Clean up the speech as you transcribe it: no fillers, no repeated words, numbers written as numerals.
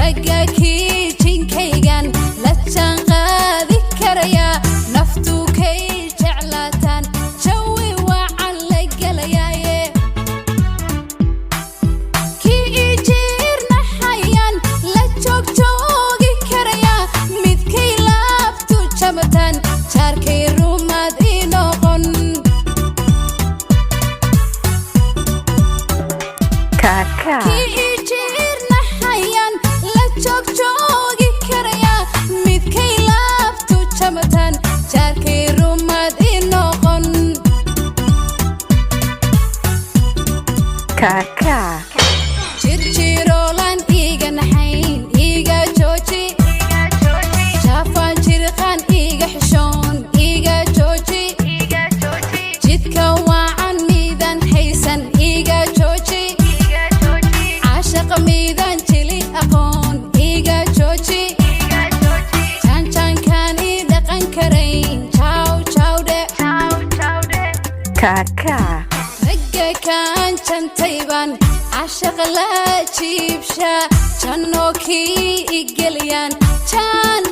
Ragga kii jinkaygan la jaanqaadi karaya, naftu kay jeclaataan, jawi wacan la gelayaaye. Kii ii jiirnaxayaan la joogjoogi karaya, midkay laabtu jamataan, jaarkay rumaad ii noqon. Kaka. Kii ii jiirnaxayaan la joogjoogi karaya, midkay laabtu jamataan, jaarkay rumaad ii noqon. Kaka. Jirjiroolaan iiga naxayn, iiga jooji. Jaafaan jirqaan iiga xishoon, iiga jooji. Jidka waacan miidaan haysan, iiga jooji. Caashaqa miidaan jili aqoon, iiga jooji. Jaanjaankaan ii dhaqan karayn, jaaw jaawdhe. Kaka. Ragga kaan jantaybaan cashaqa la jiibsha, jannoo kii igeliyaan jaan.